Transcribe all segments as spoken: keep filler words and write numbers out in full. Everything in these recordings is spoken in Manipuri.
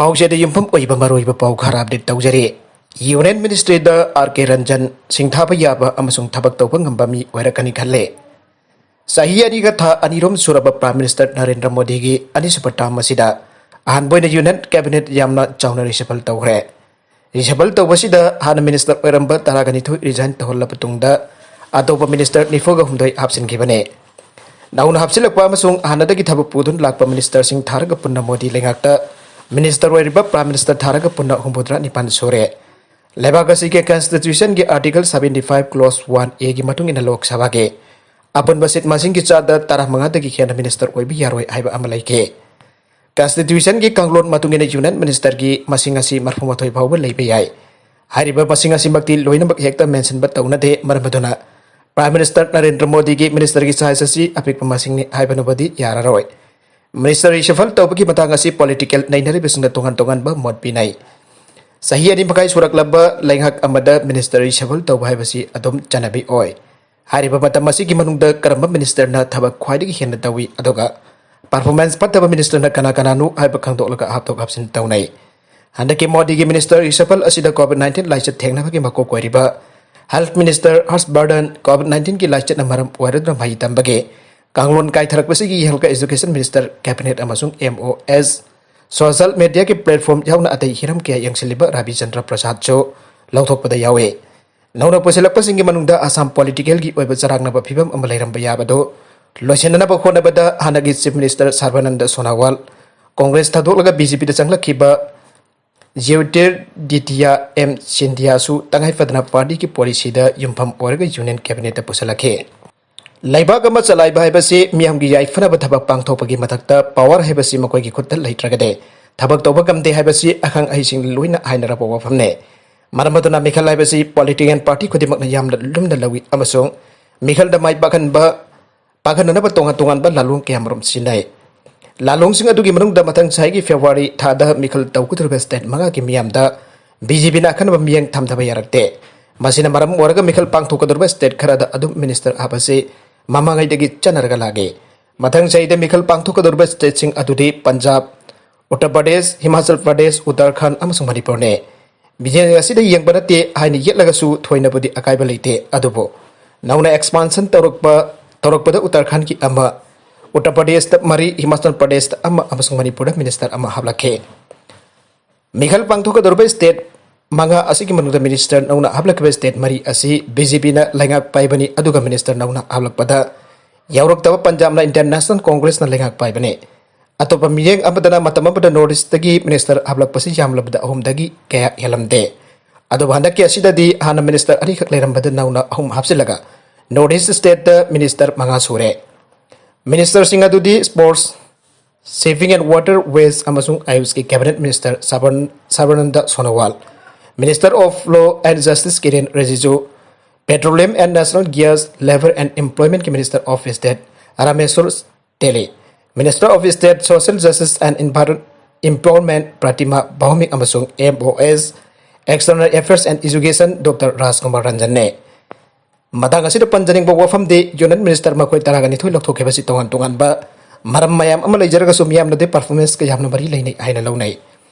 ꯄꯥꯎꯆꯦꯗ ꯌꯨꯝꯐꯝ ꯑꯣꯏꯕ ꯃꯔꯨꯑꯣꯏꯕ ꯄꯥꯎ ꯈꯔ ꯑꯞꯗꯦꯠ ꯇꯧꯖꯔꯤ꯫ ꯌꯨꯅꯤꯌꯟ ꯃꯤꯅꯤꯁꯇ꯭ꯔꯤꯗ ꯑꯥꯔ ꯀꯦ ꯔꯟꯖꯟ ꯁꯤꯡꯊꯥꯕ ꯌꯥꯕ ꯑꯃꯁꯨꯡ ꯊꯕꯛ ꯇꯧꯕ ꯉꯝꯕ ꯃꯤ ꯑꯣꯏꯔꯛꯀꯅꯤ ꯈꯜꯂꯦ꯫ ꯆꯍꯤ ꯑꯅꯤꯒ ꯊꯥ ꯑꯅꯤꯔꯣꯝ ꯁꯨꯔꯕ ꯄ꯭ꯔꯥꯏꯝ ꯃꯤꯅꯤꯁꯇꯔ ꯅꯔꯦꯟꯗ꯭ꯔ ꯃꯣꯗꯤꯒꯤ ꯑꯅꯤꯁꯨꯕ ꯇꯥꯔꯝ ꯑꯁꯤꯗ ꯑꯍꯥꯟꯕ ꯑꯣꯏꯅ ꯌꯨꯅꯤꯌꯟ ꯀꯦꯕꯤꯅꯦꯠ ꯌꯥꯝꯅ ꯆꯥꯎꯅ ꯔꯤꯁꯐꯜ ꯇꯧꯈ꯭ꯔꯦ꯫ ꯔꯤꯁꯐꯜ ꯇꯧꯕꯁꯤꯗ ꯍꯥꯟꯅ ꯃꯤꯅꯤꯁꯇꯔ ꯑꯣꯏꯔꯝꯕ ꯇꯔꯥꯒ ꯅꯤꯊꯣꯏ ꯔꯤꯖꯥꯏꯟ ꯇꯧꯍꯜꯂꯕ ꯇꯨꯡꯗ ꯑꯇꯣꯞꯄ ꯃꯤꯅꯤꯁꯇꯔ ꯅꯤꯐꯨꯒ ꯍꯨꯝꯗꯣꯏ ꯍꯥꯞꯆꯤꯟꯈꯤꯕꯅꯦ꯫ ꯅꯧꯅ ꯍꯥꯞꯆꯤꯜꯂꯛꯄ ꯑꯃꯁꯨꯡ ꯍꯥꯟꯅꯗꯒꯤ ꯊꯕꯛ ꯄꯨꯗꯨꯅ ꯂꯥꯛꯄ ꯃꯤꯅꯤꯁꯇꯔꯁꯤꯡ ꯊꯥꯔꯒ ꯄꯨꯟꯅ ꯃꯣꯗꯤ ꯂꯩꯉꯥꯛꯇ ꯃꯤꯅꯤꯁꯇꯔ ꯑꯣꯏꯔꯤꯕ ꯄ꯭ꯔꯥꯏꯝ ꯃꯤꯅꯤꯁꯇꯔ ꯊꯥꯔꯒ ꯄꯨꯟꯅ ꯍꯨꯝꯐꯨꯇꯔꯥ ꯅꯤꯄꯥꯟ ꯁꯨꯔꯦ꯫ ꯂꯩꯕꯥꯛ ꯑꯁꯤꯒꯤ ꯀꯟꯁꯇꯤꯇ꯭ꯌꯨꯁꯟꯒꯤ article seventy five clause one A ꯒꯤ ꯃꯇꯨꯡ ꯏꯟꯅ ꯂꯣꯛ ꯁꯚꯥꯒꯤ ꯑꯄꯨꯟꯕ ꯁꯤꯠ ꯃꯁꯤꯡꯒꯤ ꯆꯥꯗ ꯇꯔꯥꯃꯉꯥꯗꯒꯤ ꯍꯦꯟꯅ ꯃꯤꯅꯤꯁꯇꯔ ꯑꯣꯏꯕ ꯌꯥꯔꯣꯏ ꯍꯥꯏꯕ ꯑꯃ ꯂꯩꯈꯤ꯫ ꯀꯟꯁꯇꯤꯇ꯭ꯌꯨꯁꯟꯒꯤ ꯀꯥꯡꯂꯣꯟ ꯃꯇꯨꯡ ꯏꯟꯅ ꯌꯨꯅꯤꯌꯟ ꯃꯤꯅꯤꯁꯇꯔꯒꯤ ꯃꯁꯤꯡ ꯑꯁꯤ ꯃꯔꯐꯨꯃꯥꯊꯣꯏ ꯐꯥꯎꯕ ꯂꯩꯕ ꯌꯥꯏ꯫ ꯍꯥꯏꯔꯤꯕ ꯃꯁꯤꯡ ꯑꯁꯤꯃꯛꯇꯤ ꯂꯣꯏꯅꯃꯛ ꯍꯦꯛꯇ ꯃꯦꯟꯁꯤꯟꯕ ꯇꯧꯅꯗꯦ, ꯃꯔꯝ ꯑꯗꯨꯅ ꯄ꯭ꯔꯥꯏꯝ ꯃꯤꯅꯤꯁꯇꯔ ꯅꯔꯦꯟꯗ꯭ꯔ ꯃꯣꯗꯤꯒꯤ ꯃꯤꯅꯤꯁꯇꯔꯒꯤ ꯁꯥꯏꯖ ꯑꯁꯤ ꯑꯄꯤꯛꯄ ꯃꯁꯤꯡꯅꯤ ꯍꯥꯏꯕꯅꯕꯨꯗꯤ ꯌꯥꯔꯔꯣꯏ꯫ ꯃꯤꯅꯤꯁꯇꯔ ꯔꯤꯁꯐꯜ ꯇꯧꯕꯒꯤ ꯃꯇꯥꯡ ꯑꯁꯤ ꯄꯣꯂꯤꯇꯤꯀꯦꯜ ꯅꯩꯅꯔꯤꯕꯁꯤꯡꯅ ꯇꯣꯉꯥꯟ ꯇꯣꯉꯥꯟꯕ ꯃꯣꯠ ꯄꯤꯅꯩ꯫ ꯆꯍꯤ ꯑꯅꯤ ꯃꯈꯥꯏ ꯁꯨꯔꯛꯂꯕ ꯂꯩꯉꯥꯛ ꯑꯃꯗ ꯃꯤꯅꯤꯁꯇꯔ ꯔꯤꯁꯐꯜ ꯇꯧꯕ ꯍꯥꯏꯕꯁꯤ ꯑꯗꯨꯝ ꯆꯠꯅꯕꯤ ꯑꯣꯏ꯫ ꯍꯥꯏꯔꯤꯕ ꯃꯇꯝ ꯑꯁꯤꯒꯤ ꯃꯅꯨꯡꯗ ꯀꯔꯝꯕ ꯃꯤꯅꯤꯁꯇꯔꯅ ꯊꯕꯛ ꯈ꯭ꯋꯥꯏꯗꯒꯤ ꯍꯦꯟꯅ ꯇꯧꯏ, ꯑꯗꯨꯒ ꯄꯔꯐꯣꯔꯃꯦꯟꯁ ꯐꯠꯇꯕ ꯃꯤꯅꯤꯁꯇꯔꯅ ꯀꯅꯥ ꯀꯅꯥꯅꯣ ꯍꯥꯏꯕ ꯈꯪꯗꯣꯛꯂꯒ ꯍꯥꯞꯊꯣꯛ ꯍꯥꯞꯆꯤꯟ ꯇꯧꯅꯩ꯫ ꯍꯟꯗꯛꯀꯤ ꯃꯣꯗꯤꯒꯤ ꯃꯤꯅꯤꯁꯇꯔ ꯔꯤꯁꯐꯜ ꯑꯁꯤꯗ ꯀꯣꯚꯤꯗ ꯅꯥꯏꯟꯇꯤꯟ ꯂꯥꯏꯆꯠ ꯊꯦꯡꯅꯕꯒꯤ ꯃꯀꯣꯛ ꯑꯣꯏꯔꯤꯕ ꯍꯦꯜꯊ ꯃꯤꯅꯤꯁꯇꯔ ꯍꯔꯁ ꯕꯔꯗꯟ ꯀꯣꯚꯤꯗ ꯅꯥꯏꯟꯇꯤꯟꯒꯤ ꯂꯥꯏꯆꯠꯅ ꯃꯔꯝ ꯑꯣꯏꯔꯗꯨꯅ ꯃꯍꯩ ꯇꯝꯕꯒꯤ ꯀꯥꯡꯂꯣꯟ ꯀꯥꯏꯊꯔꯛꯄꯁꯤꯒꯤ ꯌꯥꯍꯜꯒ ꯑꯦꯖꯨꯀꯦꯁꯟ ꯃꯤꯅꯤꯁꯇꯔ, ꯀꯦꯕꯤꯅꯦꯠ ꯑꯃꯁꯨꯡ M O S, ꯁꯣꯁꯤꯌꯦꯜ ꯃꯦꯗꯤꯌꯥꯒꯤ ꯄ꯭ꯂꯦꯠꯐꯣꯔꯝ ꯌꯥꯎꯅ ꯑꯇꯩ ꯍꯤꯔꯝ ꯀꯌꯥ ꯌꯦꯡꯁꯤꯜꯂꯤꯕ ꯔꯥꯕꯤꯆꯟꯗ꯭ꯔ ꯄ꯭ꯔꯁꯥꯗꯁꯨ ꯂꯧꯊꯣꯛꯄꯗ ꯌꯥꯎꯏ꯫ ꯅꯧꯅ ꯄꯨꯁꯤꯜꯂꯛꯄꯁꯤꯡꯒꯤ ꯃꯅꯨꯡꯗ ꯑꯁꯥꯝ ꯄꯣꯂꯤꯇꯤꯀꯦꯜꯒꯤ ꯑꯣꯏꯕ ꯆꯔꯥꯡꯅꯕ ꯐꯤꯕꯝ ꯑꯃ ꯂꯩꯔꯝꯕ ꯌꯥꯕꯗꯨ ꯂꯣꯏꯁꯤꯟꯅꯅꯕ ꯍꯣꯠꯅꯕꯗ ꯍꯥꯟꯅꯒꯤ chief minister Sarbananda Sonowal, Congress ꯊꯥꯗꯣꯛꯂꯒ B J P ꯗ ꯆꯪꯂꯛꯈꯤꯕ ꯖ꯭ꯌꯣꯇꯤꯔꯥꯗꯤꯇ꯭ꯌ M ꯁꯤꯟꯙ꯭ꯌꯥꯁꯨ ꯇꯉꯥꯏ ꯐꯗꯅ ꯄꯥꯔꯇꯤꯒꯤ ꯄꯣꯂꯤꯁꯤꯗ ꯌꯨꯝꯐꯝ ꯑꯣꯏꯔꯒ ꯌꯨꯅꯤꯌꯟ ꯀꯦꯕꯤꯅꯦꯠꯇ ꯄꯨꯁꯤꯜꯂꯛꯈꯤ꯫ ꯂꯩꯕꯥꯛ ꯑꯃ ꯆꯂꯥꯏꯕ ꯍꯥꯏꯕꯁꯤ ꯃꯤꯌꯥꯝꯒꯤ ꯌꯥꯏꯐꯅꯕ ꯊꯕꯛ ꯄꯥꯡꯊꯣꯛꯄꯒꯤ ꯃꯊꯛꯇ ꯄꯥꯋꯔ ꯍꯥꯏꯕꯁꯤ ꯃꯈꯣꯏꯒꯤ ꯈꯨꯠꯇ ꯂꯩꯇ꯭ꯔꯒꯗꯤ ꯊꯕꯛ ꯇꯧꯕ ꯉꯝꯗꯦ ꯍꯥꯏꯕꯁꯤ ꯑꯈꯪ ꯑꯍꯩꯁꯤꯡ ꯂꯣꯏꯅ ꯍꯥꯏꯅꯔꯕ ꯋꯥꯐꯝꯅꯤ꯫ ꯃꯔꯝ ꯑꯗꯨꯅ ꯃꯤꯈꯜ ꯍꯥꯏꯕꯁꯤ ꯄꯣꯂꯤꯇꯤꯀꯦꯜ ꯄꯥꯔꯇꯤ ꯈꯨꯗꯤꯡꯃꯛꯅ ꯌꯥꯝꯅ ꯂꯨꯝꯅ ꯂꯧꯏ ꯑꯃꯁꯨꯡ ꯃꯤꯈꯜꯗ ꯃꯥꯏ ꯄꯥꯛꯍꯟꯕ, ꯄꯥꯛꯍꯟꯅꯅꯕ ꯇꯣꯉꯥꯟ ꯇꯣꯉꯥꯟꯕ ꯂꯥꯂꯣꯡ ꯀꯌꯥꯃꯔꯨꯝ ꯁꯤꯖꯤꯟꯅꯩ꯫ ꯂꯥꯂꯣꯡꯁꯤꯡ ꯑꯗꯨꯒꯤ ꯃꯅꯨꯡꯗ ꯃꯊꯪ ꯆꯍꯤꯒꯤ ꯐꯦꯕ꯭ꯔꯨꯋꯥꯔꯤ ꯊꯥꯗ ꯃꯤꯈꯜ ꯇꯧꯒꯗꯧꯔꯤꯕ ꯁ꯭ꯇꯦꯠ ꯃꯉꯥꯒꯤ ꯃꯤꯌꯥꯝꯗ B J Pꯅ ꯑꯈꯟꯅꯕ ꯃꯤꯠꯌꯦꯡ ꯊꯝꯊꯕ ꯌꯥꯔꯛꯇꯦ꯫ ꯃꯁꯤꯅ ꯃꯔꯝ ꯑꯣꯏꯔꯒ ꯃꯤꯈꯜ ꯄꯥꯡꯊꯣꯛꯀꯗꯧꯔꯤꯕ ꯁ꯭ꯇꯦꯠ ꯈꯔꯗ ꯑꯗꯨꯝ ꯃꯤꯅꯤꯁꯇꯔ ꯍꯥꯞꯄꯁꯤ ꯃꯃꯥꯡꯉꯩꯗꯒꯤ ꯆꯠꯅꯔꯒ ꯂꯥꯛꯏ꯫ ꯃꯊꯪ ꯆꯍꯤꯗ ꯃꯤꯈꯜ ꯄꯥꯡꯊꯣꯛꯀꯗꯧꯔꯤꯕ ꯁ꯭ꯇꯦꯠꯁꯤꯡ ꯑꯗꯨꯗꯤ ꯄꯟꯖꯥꯕ, ꯎꯠꯇꯔ ꯄ꯭ꯔꯗꯦꯁ, ꯍꯤꯃꯥꯆꯜ ꯄ꯭ꯔꯗꯦꯁ, ꯎꯠꯇꯔꯈꯟꯗ ꯑꯃꯁꯨꯡ ꯃꯅꯤꯄꯨꯔꯅꯤ꯫ ꯃꯤꯠꯌꯦꯡ ꯑꯁꯤꯗ ꯌꯦꯡꯕ ꯅꯠꯇꯦ ꯍꯥꯏꯅ ꯌꯦꯠꯂꯒꯁꯨ ꯊꯣꯏꯅꯕꯨꯗꯤ ꯑꯀꯥꯏꯕ ꯂꯩꯇꯦ꯫ ꯑꯗꯨꯕꯨ ꯅꯧꯅ expansion ꯇꯧꯔꯛꯄ, ꯇꯧꯔꯛꯄꯗ ꯎꯠꯇꯔꯈꯟꯗꯒꯤ ꯑꯃ, ꯎꯠꯇꯔ ꯄ꯭ꯔꯗꯦꯁꯇ ꯃꯔꯤ, ꯍꯤꯃꯥꯆꯜ ꯄ꯭ꯔꯗꯦꯁꯇ ꯑꯃ ꯑꯃꯁꯨꯡ ꯃꯅꯤꯄꯨꯔꯗ minister ꯑꯃ ꯍꯥꯞꯂꯛꯈꯤ꯫ ꯃꯤꯈꯜ ꯄꯥꯡꯊꯣꯛꯀꯗꯧꯔꯤꯕ state ꯃꯉꯥ ꯑꯁꯤꯒꯤ ꯃꯅꯨꯡꯗ minister ꯅꯧꯅ ꯍꯥꯞꯂꯛꯈꯤꯕ state ꯃꯔꯤ ꯑꯁꯤ BJPꯅ ꯂꯩꯉꯥꯛ ꯄꯥꯏꯕꯅꯤ, ꯑꯗꯨꯒ minister ꯅꯧꯅ ꯍꯥꯞꯂꯛꯄꯗ ꯌꯥꯎꯔꯛꯇꯕ ꯄꯟꯖꯥꯕꯅ Indian National Congressꯅ ꯂꯩꯉꯥꯛ ꯄꯥꯏꯕꯅꯤ꯫ ꯑꯇꯣꯞꯄ ꯃꯤꯠꯌꯦꯡ ꯑꯃꯗꯅ ꯃꯇꯝ ꯑꯃꯗ North Eastꯇꯒꯤ minister ꯍꯥꯞꯂꯛꯄꯁꯤ ꯌꯥꯝꯂꯕꯗ ꯑꯍꯨꯝꯗꯒꯤ ꯀꯌꯥ ꯍꯦꯜꯂꯝꯗꯦ꯫ ꯑꯗꯨꯕꯨ ꯍꯟꯗꯛꯀꯤ ꯑꯁꯤꯗꯗꯤ ꯍꯥꯟꯅ minister ꯑꯅꯤꯈꯛ ꯂꯩꯔꯝꯕꯗ ꯅꯧꯅ ꯑꯍꯨꯝ ꯍꯥꯞꯆꯤꯜꯂꯒ North East stateꯇ minister ꯃꯉꯥ ꯁꯨꯔꯦ꯫ Ministerꯁꯤꯡ ꯑꯗꯨꯗꯤ sports, shipping and waterways ꯑꯃꯁꯨꯡ ꯑꯌꯨꯁꯀꯤ cabinet minister ꯁꯔꯕꯥꯅꯟꯗ ꯁꯣꯅꯣꯋꯥꯜ, Minister of Law and Justice ꯀꯤꯔꯦꯟ ꯔꯤꯖꯤꯖꯨ, Petroleum and Natural Gas, Labour and Employmentꯀꯤ Minister of State ꯔꯥꯃꯦꯁ꯭ꯋꯔ ꯇꯦꯂꯤ, Minister of State Social Justice and Environ-, Employment ꯄ꯭ꯔꯇꯤꯃꯥ ꯚꯧꯃꯤꯛ ꯑꯃꯁꯨꯡ MoS, External Affairs and Education Doctor ꯔꯥꯖꯀꯨꯃꯥꯔ ꯔꯟꯖꯟꯅꯤ꯫ ꯃꯇꯥꯡ ꯑꯁꯤꯗ ꯄꯟꯖꯅꯤꯡꯕ ꯋꯥꯐꯝꯗꯤ Union Minister ꯃꯈꯣꯏ ꯇꯔꯥꯒ ꯅꯤꯊꯣꯏ ꯂꯧꯊꯣꯛꯈꯤꯕꯁꯤ ꯇꯣꯉꯥꯟ ꯇꯣꯉꯥꯟꯕ ꯃꯔꯝ ꯃꯌꯥꯝ ꯑꯃ ꯂꯩꯖꯔꯒꯁꯨ ꯃꯤꯌꯥꯝꯅꯗꯤ performanceꯀ ꯌꯥꯝꯅ ꯃꯔꯤ ꯂꯩꯅꯩ ꯍꯥꯏꯅ ꯂꯧꯅꯩ꯫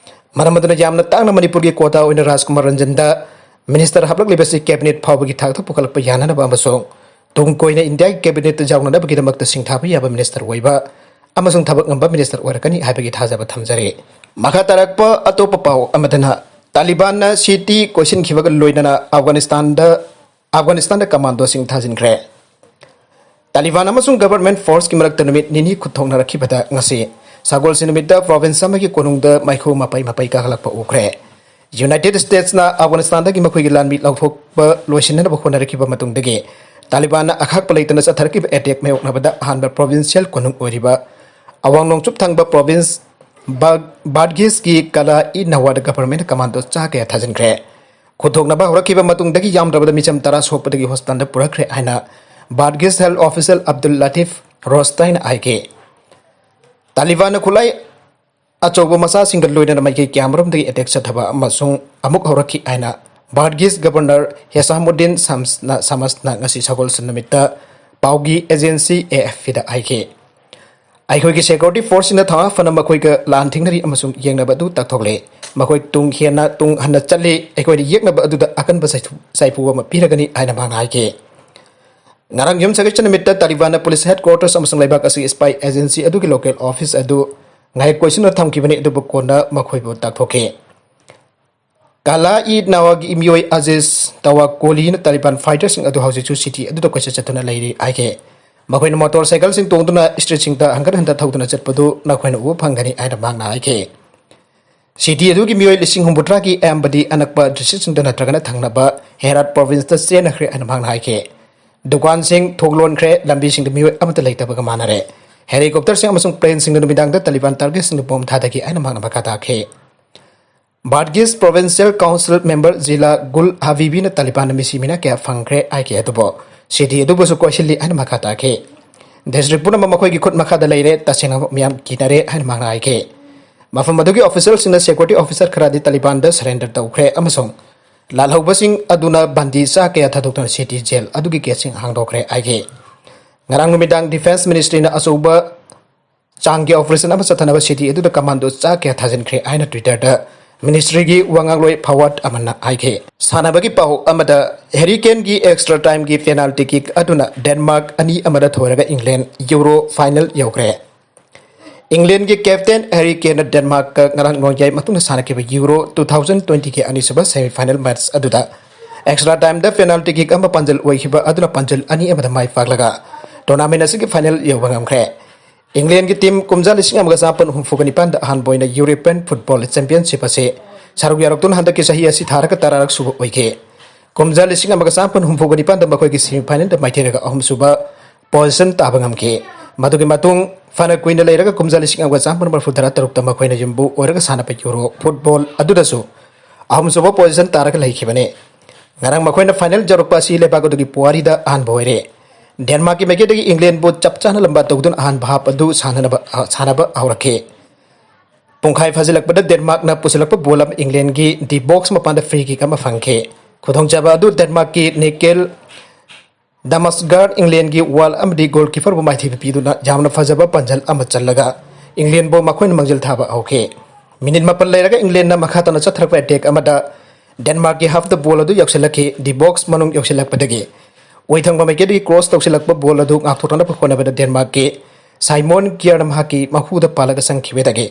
ꯃꯔꯝ ꯑꯗꯨꯅ ꯌꯥꯝꯅ ꯇꯥꯡꯅ ꯃꯅꯤꯄꯨꯔꯒꯤ quota ꯑꯣꯏꯅ ꯔꯥꯖꯀꯨꯃꯥꯔ ꯔꯟꯖꯟꯗ minister ꯍꯥꯞꯂꯛꯂꯤꯕꯁꯤ cabinet ꯐꯥꯎꯕꯒꯤ ꯊꯥꯛꯇ ꯄꯨꯈꯠꯂꯛꯄ ꯌꯥꯅꯅꯕ ꯑꯃꯁꯨꯡ ꯇꯨꯡ ꯀꯣꯏꯅ Indiaꯒꯤ cabinetꯇ ꯌꯥꯎꯅꯅꯕꯒꯤꯗꯃꯛꯇ ꯁꯤꯡꯊꯥꯕ ꯌꯥꯕ minister ꯑꯣꯏꯕ ꯑꯃꯁꯨꯡ ꯊꯕꯛ ꯉꯝꯕ minister ꯑꯣꯏꯔꯛꯀꯅꯤ ꯍꯥꯏꯕꯒꯤ ꯊꯥꯖꯕ ꯊꯝꯖꯔꯤ꯫ ꯃꯈꯥ ꯇꯥꯔꯛꯄ ꯑꯇꯣꯞꯄ ꯄꯥꯎ ꯑꯃꯗꯅ ꯇꯥꯂꯤꯕꯥꯟꯅ city ꯀꯣꯏꯁꯤꯟꯈꯤꯕꯒ ꯂꯣꯏꯅꯅ ꯑꯐꯒꯥꯅꯤꯁꯇꯥꯟꯗ, ꯑꯐꯒꯥꯅꯤꯁꯇꯥꯟꯗ commando ꯁꯤꯡ ꯊꯥꯖꯤꯟꯈ꯭ꯔꯦ꯫ ꯇꯥꯂꯤꯕꯥꯟ ꯑꯃꯁꯨꯡ government forceꯀꯤ ꯃꯔꯛꯇ ꯅꯨꯃꯤꯠ ꯅꯤꯅꯤ ꯈꯨꯠꯊꯣꯛꯅꯔꯛꯈꯤꯕꯗ ꯉꯁꯤ ꯁꯒꯣꯜꯁꯦꯟ ꯅꯨꯃꯤꯠꯇ province ꯑꯃꯒꯤ ꯀꯣꯅꯨꯡꯗ ꯃꯩꯈꯨ ꯃꯄꯩ ꯃꯄꯩ ꯀꯥꯈꯠꯂꯛꯄ ꯎꯈ꯭ꯔꯦ꯫ United Statesꯅ ꯑꯐꯒꯥꯅꯤꯁꯇꯥꯟꯗꯒꯤ ꯃꯈꯣꯏꯒꯤ ꯂꯥꯟꯃꯤ ꯂꯧꯊꯣꯛꯄ ꯂꯣꯏꯁꯤꯟꯅꯅꯕ ꯍꯣꯠꯅꯔꯛꯈꯤꯕ ꯃꯇꯨꯡꯗꯒꯤ ꯇꯥꯂꯤꯕꯥꯟꯅ ꯑꯈꯥꯛꯄ ꯂꯩꯇꯅ ꯆꯠꯊꯔꯛꯈꯤꯕ attack ꯃꯥꯌꯣꯛꯅꯕꯗ ꯑꯍꯥꯟꯕ provincial ꯀꯣꯅꯨꯡ ꯑꯣꯏꯔꯤꯕ ꯑꯋꯥꯡ ꯅꯣꯡꯆꯨꯞ ꯊꯪꯕ province ꯕꯥ-, ꯕꯥꯗꯒꯤꯁꯀꯤ ꯀꯂꯥ ꯏ ꯅꯋꯥꯗ government commando ꯆꯥ ꯀꯌꯥ ꯊꯥꯖꯤꯟꯈ꯭ꯔꯦ꯫ ꯈꯨꯠꯊꯣꯛꯅꯕ ꯍꯧꯔꯛꯈꯤꯕ ꯃꯇꯨꯡꯗꯒꯤ ꯌꯥꯝꯗ꯭ꯔꯕꯗ ꯃꯤꯆꯝ ꯇꯔꯥ ꯁꯣꯛꯄꯗꯒꯤ hospitalꯗ ꯄꯨꯔꯛꯈ꯭ꯔꯦ ꯍꯥꯏꯅ ꯕꯥꯗꯒꯤꯁ health official ꯑꯕꯗꯨꯜ ꯂꯥꯇꯤꯐ ꯔꯣꯁꯇꯥꯏꯅ ꯍꯥꯏꯈꯤ꯫ ꯇꯥꯂꯤꯕꯥꯟꯅ ꯈꯨꯠꯂꯥꯏ ꯑꯆꯧꯕ ꯃꯆꯥꯁꯤꯡꯒ ꯂꯣꯏꯅꯅ ꯃꯥꯏꯀꯩ ꯀꯌꯥꯃꯔꯣꯝꯗꯒꯤ attack ꯆꯠꯊꯕ ꯑꯃꯁꯨꯡ ꯑꯃꯨꯛ ꯍꯧꯔꯛꯈꯤ ꯍꯥꯏꯅ ꯕꯥꯗꯒꯤꯁ governor ꯍꯦꯁꯥꯃꯨꯗꯤꯟ ꯁꯝꯁꯅ, ꯁꯃꯁꯅ ꯉꯁꯤ ꯁꯒꯣꯜꯁꯦꯟ ꯅꯨꯃꯤꯠꯇ ꯄꯥꯎꯒꯤ agency AFPꯗ ꯍꯥꯏꯈꯤ꯫ ꯑꯩꯈꯣꯏꯒꯤ ꯁꯦꯀ꯭ꯌꯨꯔꯤꯇꯤ ꯐꯣꯔꯁꯁꯤꯡꯅ ꯊꯧꯅꯥ ꯐꯅ ꯃꯈꯣꯏꯒ ꯂꯥꯟ ꯊꯦꯡꯅꯔꯤ ꯑꯃꯁꯨꯡ ꯌꯦꯡꯅꯕ ꯑꯗꯨ ꯇꯥꯛꯊꯣꯛꯂꯦ꯫ ꯃꯈꯣꯏ ꯇꯨꯡ ꯍꯦꯟꯅ ꯇꯨꯡ ꯍꯟꯅ ꯆꯠꯂꯤ꯫ ꯑꯩꯈꯣꯏꯅ ꯌꯦꯛꯅꯕ ꯑꯗꯨꯗ ꯑꯀꯟꯕ ꯆꯩꯊꯨ-, ꯆꯩꯐꯨ ꯑꯃ ꯄꯤꯔꯒꯅꯤ ꯍꯥꯏꯅ ꯃꯍꯥꯛꯅ ꯍꯥꯏꯈꯤ꯫ ꯉꯔꯥꯡ ꯌꯨꯝꯁꯀꯩꯁ ꯅꯨꯃꯤꯠꯇ ꯇꯥꯂꯤꯕꯥꯟꯅ ꯄꯨꯂꯤꯁ ꯍꯦꯗꯀ꯭ꯋꯥꯇꯔꯁ ꯑꯃꯁꯨꯡ ꯂꯩꯕꯥꯛ ꯑꯁꯤꯒꯤ ꯁ꯭ꯄꯥꯏ ꯑꯦꯖꯦꯟꯁꯤ ꯑꯗꯨꯒꯤ ꯂꯣꯀꯦꯜ ꯑꯣꯐꯤꯁ ꯑꯗꯨ ꯉꯥꯏꯍꯥꯛ ꯀꯣꯏꯁꯤꯟꯅ ꯊꯝꯈꯤꯕꯅꯤ, ꯑꯗꯨꯕꯨ ꯀꯣꯟꯅ ꯃꯈꯣꯏꯕꯨ ꯇꯥꯛꯊꯣꯛꯈꯤ꯫ ꯀꯥꯂꯥ ꯏ ꯅꯥꯋꯥꯒꯤ ꯃꯤꯑꯣꯏ ꯑꯖꯤꯖ ꯇꯋꯥꯀꯣꯂꯤꯅ ꯇꯥꯂꯤꯕꯥꯟ ꯐꯥꯏꯇꯔꯁꯤꯡ ꯑꯗꯨ ꯍꯧꯖꯤꯛꯁꯨ ꯁꯤꯇꯤ ꯑꯗꯨꯗ ꯀꯣꯏꯆꯠ ꯆꯠꯇꯨꯅ ꯂꯩꯔꯤ ꯍꯥꯏꯈꯤ꯫ ꯃꯈꯣꯏꯅ ꯃꯣꯇꯣꯔ ꯁꯥꯏꯀꯜꯁꯤꯡ ꯇꯣꯡꯗꯨꯅ ꯁ꯭ꯇ꯭ꯔꯤꯠꯁꯤꯡꯗ ꯍꯟꯒꯠ ꯍꯟꯗ ꯊꯧꯗꯨꯅ ꯆꯠꯄꯗꯨ ꯅꯈꯣꯏꯅ ꯎꯕ ꯐꯪꯒꯅꯤ ꯍꯥꯏꯅ ꯃꯍꯥꯛꯅ ꯍꯥꯏꯈꯤ꯫ ꯁꯤꯇꯤ ꯑꯗꯨꯒꯤ ꯃꯤꯑꯣꯏ ꯂꯤꯁꯤꯡ ꯍꯨꯝꯐꯨꯇꯔꯥꯒꯤ ꯑꯌꯥꯝꯕꯗꯤ ꯑꯅꯛꯄ ꯗꯤꯁꯇ꯭ꯔꯤꯛꯁꯤꯡꯗ ꯅꯠꯇ꯭ꯔꯒꯅ ꯊꯪꯅꯕ ꯍꯦꯔꯥꯠ ꯄ꯭ꯔꯣꯚꯤꯟꯁꯇ ꯆꯦꯟꯅꯈ꯭ꯔꯦ ꯍꯥꯏꯅ ꯃꯍꯥꯛꯅ ꯍꯥꯏꯈꯤ꯫ ꯗꯨꯀꯥꯟꯁꯤꯡ ꯊꯣꯡ ꯂꯣꯟꯈ꯭ꯔꯦ, ꯂꯝꯕꯤꯁꯤꯡꯗ ꯃꯤꯑꯣꯏ ꯑꯃꯠꯇ ꯂꯩꯇꯕꯒ ꯃꯥꯟꯅꯔꯦ꯫ ꯍꯦꯂꯤꯀꯣꯞꯇꯔꯁꯤꯡ ꯑꯃꯁꯨꯡ ꯄ꯭ꯂꯦꯟꯁꯤꯡꯅ ꯅꯨꯃꯤꯗꯥꯡꯗ ꯇꯥꯂꯤꯕꯥꯟ ꯇꯥꯔꯒꯦꯠꯁꯤꯡꯗ ꯕꯣꯝ ꯊꯥꯗꯈꯤ ꯍꯥꯏꯅ ꯃꯍꯥꯛꯅ ꯃꯈꯥ ꯇꯥꯈꯤ꯫ ꯕꯥꯗꯒꯤꯁ ꯄ꯭ꯔꯣꯚꯤꯟꯁꯤꯌꯦꯜ ꯀꯥꯎꯟꯁꯤꯜ ꯃꯦꯝꯕꯔ ꯖꯤꯂꯥ ꯒꯨꯜ ꯍꯕꯤꯕꯤꯅ ꯇꯥꯂꯤꯕꯥꯟꯅ ꯃꯤꯁꯤ ꯃꯤꯅꯥ ꯀꯌꯥ ꯐꯪꯈ꯭ꯔꯦ ꯍꯥꯏꯈꯤ, ꯑꯗꯨꯕꯨ ꯁꯤꯇꯤ ꯑꯗꯨꯕꯨꯁꯨ ꯀꯣꯏꯁꯤꯜꯂꯤ ꯍꯥꯏꯅ ꯃꯈꯥ ꯇꯥꯈꯤ꯫ ꯗꯤꯁꯇ꯭ꯔꯤꯛ ꯄꯨꯝꯅꯃꯛ ꯃꯈꯣꯏꯒꯤ ꯈꯨꯠ ꯃꯈꯥꯗ ꯂꯩꯔꯦ, ꯇꯁꯦꯡꯅ ꯃꯤꯌꯥꯝ ꯀꯤꯅꯔꯦ ꯍꯥꯏꯅ ꯃꯍꯥꯛꯅ ꯍꯥꯏꯈꯤ꯫ ꯃꯐꯝ ꯑꯗꯨꯒꯤ ꯑꯣꯐꯤꯁꯤꯌꯦꯜꯁꯤꯡꯅ ꯁꯦꯀ꯭ꯌꯨꯔꯤꯇꯤ ꯑꯣꯐꯤꯁꯥꯔ ꯈꯔꯗꯤ ꯇꯥꯂꯤꯕꯥꯟꯗ ꯁꯔꯦꯟꯗꯔ ꯇꯧꯈ꯭ꯔꯦ ꯑꯃꯁꯨꯡ ꯂꯥꯜꯍꯧꯕꯁꯤꯡ ꯑꯗꯨꯅ ꯕꯟꯗꯤ ꯆꯥ ꯀꯌꯥ ꯊꯥꯗꯣꯛꯇꯨꯅ ꯁꯤꯇꯤ ꯖꯦꯜ ꯑꯗꯨꯒꯤ ꯒꯦꯠꯁꯤꯡ ꯍꯥꯡꯗꯣꯛꯈ꯭ꯔꯦ ꯍꯥꯏꯈꯤ꯫ ꯉꯔꯥꯡ ꯅꯨꯃꯤꯗꯥꯡ ꯗꯤꯐꯦꯟꯁ ꯃꯤꯅꯤꯁꯇ꯭ꯔꯤꯅ ꯑꯆꯧꯕ ꯆꯥꯡꯒꯤ ꯑꯣꯄꯔꯦꯁꯟ ꯑꯃ ꯆꯠꯊꯅꯕ ꯁꯤꯇꯤ ꯑꯗꯨꯗ ꯀꯃꯥꯟꯗꯣ ꯆꯥ ꯀꯌꯥ ꯊꯥꯖꯤꯟꯈ꯭ꯔꯦ ꯍꯥꯏꯅ ꯇ꯭ꯋꯤꯇꯔꯗ ꯃꯤꯅꯤꯁꯇ꯭ꯔꯤꯒꯤ ꯋꯥꯉꯥꯡꯂꯣꯏ ꯐꯋꯥꯗ ꯑꯃꯅ ꯍꯥꯏꯈꯤ꯫ ꯁꯥꯟꯅꯕꯒꯤ ꯄꯥꯎ ꯑꯃꯗ, ꯍꯦꯔꯤ ꯀꯦꯟꯒꯤ ꯑꯦꯛꯁꯇ꯭ꯔꯥ ꯇꯥꯏꯝꯒꯤ ꯄꯦꯅꯥꯜꯇꯤ ꯀꯤꯛ ꯑꯗꯨꯅ ꯗꯦꯟꯃꯥꯔꯛ ꯑꯅꯤ ꯑꯃꯗ ꯊꯣꯏꯔꯒ ꯏꯪꯂꯦꯟ ꯌꯨꯔꯣ ꯐꯥꯏꯅꯦꯜ ꯌꯧꯈ꯭ꯔꯦ꯫ ꯏꯪꯂꯦꯟꯒꯤ ꯀꯦꯞꯇꯦꯟ ꯍꯦꯔꯤ ꯀꯦꯟꯅ ꯗꯦꯟꯃꯥꯔꯛꯀ ꯉꯔꯥꯡ ꯅꯣꯡꯌꯥꯏ ꯃꯇꯨꯡꯗ ꯁꯥꯟꯅꯈꯤꯕ ꯌꯨꯔꯣ ꯇꯨ ꯊꯥꯎꯖꯟ ꯇ꯭ꯋꯦꯟꯇꯤꯒꯤ ꯑꯅꯤꯁꯨꯕ ꯁꯦꯃꯤꯐꯥꯏꯅꯦꯜ ꯃꯦꯠꯆ ꯑꯗꯨꯗ ꯑꯦꯛꯁꯇ꯭ꯔꯥ ꯇꯥꯏꯝꯗ ꯄꯦꯅꯥꯜꯇꯤ ꯀꯤꯛ ꯑꯃ ꯄꯥꯟꯖꯜ ꯑꯣꯏꯈꯤꯕ ꯑꯗꯨꯅ ꯄꯥꯟꯖꯜ ꯑꯅꯤ ꯑꯃꯗ ꯃꯥꯏ ꯄꯥꯛꯂꯒ ꯇꯣꯔꯅꯥꯃꯦꯟ ꯑꯁꯤꯒꯤ ꯐꯥꯏꯅꯦꯜ ꯌꯧꯕ ꯉꯝꯈ꯭ꯔꯦ꯫ ꯏꯪꯂꯦꯟꯒꯤ ꯇꯤꯝ ꯀꯨꯝꯖꯥ ꯂꯤꯁꯤꯡ ꯑꯃꯒ ꯆꯥꯃꯥꯄꯟ ꯍꯨꯝꯐꯨꯒ ꯅꯤꯄꯥꯟꯗ ꯑꯍꯥꯟꯕ ꯑꯣꯏꯅ ꯌꯨꯔꯣꯄꯤꯌꯟ ꯐꯨꯠꯕꯣꯜ ꯆꯦꯝꯄꯤꯌꯟꯁꯤꯞ ꯑꯁꯤ ꯁꯔꯨꯛ ꯌꯥꯔꯛꯇꯨꯅ ꯍꯟꯗꯛꯀꯤ ꯆꯍꯤ ꯑꯁꯤ ꯊꯥꯔꯒ ꯇꯔꯥꯔꯛ ꯁꯨꯕ ꯑꯣꯏꯈꯤ꯫ ꯀꯨꯝꯖꯥ ꯂꯤꯁꯤꯡ ꯑꯃꯒ ꯆꯥꯃꯥꯄꯟ ꯍꯨꯝꯐꯨꯒ ꯅꯤꯄꯥꯟꯗ ꯃꯈꯣꯏꯒꯤ ꯁꯦꯃꯤꯐꯥꯏꯅꯦꯜꯗ ꯃꯥꯏꯊꯤꯔꯒ ꯑꯍꯨꯝꯁꯨꯕ ꯄꯣꯖꯤꯁꯟ ꯇꯥꯕ ꯉꯝꯈꯤ꯫ ꯃꯗꯨꯒꯤ ꯃꯇꯨꯡ ꯐꯅ ꯀꯨꯏꯅ ꯂꯩꯔꯒ ꯀꯨꯝꯖꯥ ꯂꯤꯁꯤꯡ ꯑꯃꯒ ꯆꯥꯃꯥꯄꯟ ꯃꯔꯤꯐꯨ ꯇꯔꯥ ꯇꯔꯨꯛꯇ ꯃꯈꯣꯏꯅ ꯌꯨꯝꯕꯨ ꯑꯣꯏꯔꯒ ꯁꯥꯟꯅꯕ ꯌꯨꯔꯣ ꯐꯨꯠꯕꯣꯜ ꯑꯗꯨꯗꯁꯨ ꯑꯍꯨꯝꯁꯨꯕ ꯄꯣꯖꯤꯁꯟ ꯇꯥꯔꯒ ꯂꯩꯈꯤꯕꯅꯤ꯫ ꯉꯔꯥꯡ ꯃꯈꯣꯏꯅ ꯐꯥꯏꯅꯦꯜ ꯌꯧꯔꯛꯄ ꯑꯁꯤ ꯂꯩꯕꯥꯛ ꯑꯗꯨꯒꯤ ꯄꯨꯋꯥꯔꯤꯗ ꯑꯍꯥꯟꯕ ꯑꯣꯏꯔꯦ꯫ ꯗꯦꯟꯃꯥꯔꯛꯀꯤ ꯃꯥꯏꯀꯩꯗꯒꯤ ꯏꯪꯂꯦꯟꯕꯨ ꯆꯞ ꯆꯥꯅ ꯂꯝꯕꯥ ꯇꯧꯗꯨꯅ ꯑꯍꯥꯟꯕ ꯍꯥꯞ ꯑꯗꯨ ꯁꯥꯟꯅꯅꯕ, ꯑ, ꯁꯥꯟꯅꯕ ꯍꯧꯔꯛꯈꯤ꯫ ꯄꯨꯡꯈꯥꯏ ꯐꯥꯖꯤꯜꯂꯛꯄꯗ ꯗꯦꯟꯃꯥꯔꯛꯅ ꯄꯨꯁꯤꯜꯂꯛꯄ ꯕꯣꯜ ꯑꯃ ꯏꯪꯂꯦꯟꯒꯤ ꯗꯤ ꯕꯣꯛꯁ ꯃꯄꯥꯟꯗ ꯐ꯭ꯔꯤ ꯀꯤꯛ ꯑꯃ ꯐꯪꯈꯤ꯫ ꯈꯨꯗꯣꯡꯆꯥꯕ ꯑꯗꯨ ꯗꯦꯟꯃꯥꯔꯛꯀꯤ ꯅꯤꯀꯦꯜ ꯗꯃꯁꯒꯥꯔ ꯏꯪꯂꯦꯟꯒꯤ ꯋꯥꯜ ꯑꯃꯗꯤ ꯒꯣꯜꯀꯤꯄꯔꯕꯨ ꯃꯥꯏꯊꯤꯕ ꯄꯤꯗꯨꯅ ꯌꯥꯝꯅ ꯐꯖꯕ ꯄꯥꯟꯖꯜ ꯑꯃ ꯆꯜꯂꯒ ꯏꯪꯂꯦꯟꯕꯨ ꯃꯈꯣꯏꯅ ꯃꯥꯡꯖꯤꯜ ꯊꯥꯕ ꯍꯧꯈꯤ꯫ ꯃꯤꯅꯤꯠ ꯃꯥꯄꯟ ꯂꯩꯔꯒ ꯏꯪꯂꯦꯟꯅ ꯃꯈꯥ ꯇꯥꯅ ꯆꯠꯊꯔꯛꯄ ꯑꯦꯇꯦꯛ ꯑꯃꯗ ꯗꯦꯟꯃꯥꯔꯛꯀꯤ ꯍꯥꯐꯇ ꯕꯣꯜ ꯑꯗꯨ ꯌꯧꯁꯤꯜꯂꯛꯈꯤ꯫ ꯗꯤ ꯕꯣꯛꯁ ꯃꯅꯨꯡ ꯌꯧꯁꯤꯜꯂꯛꯄꯗꯒꯤ ꯑꯣꯏꯊꯪꯕ ꯃꯥꯏꯀꯩꯗꯒꯤ ꯀ꯭ꯔꯣꯁ ꯇꯧꯁꯤꯜꯂꯛꯄ ꯕꯣꯜ ꯑꯗꯨ ꯉꯥꯛꯊꯣꯛꯅꯅꯕ ꯍꯣꯠꯅꯕꯗ ꯗꯦꯟꯃꯥꯔꯛꯀꯤ ꯁꯥꯏꯃꯣꯟ ꯀꯤꯌꯔꯅ ꯃꯍꯥꯛꯀꯤ ꯃꯈꯨꯗ ꯄꯥꯜꯂꯒ ꯆꯪꯈꯤꯕꯗꯒꯤ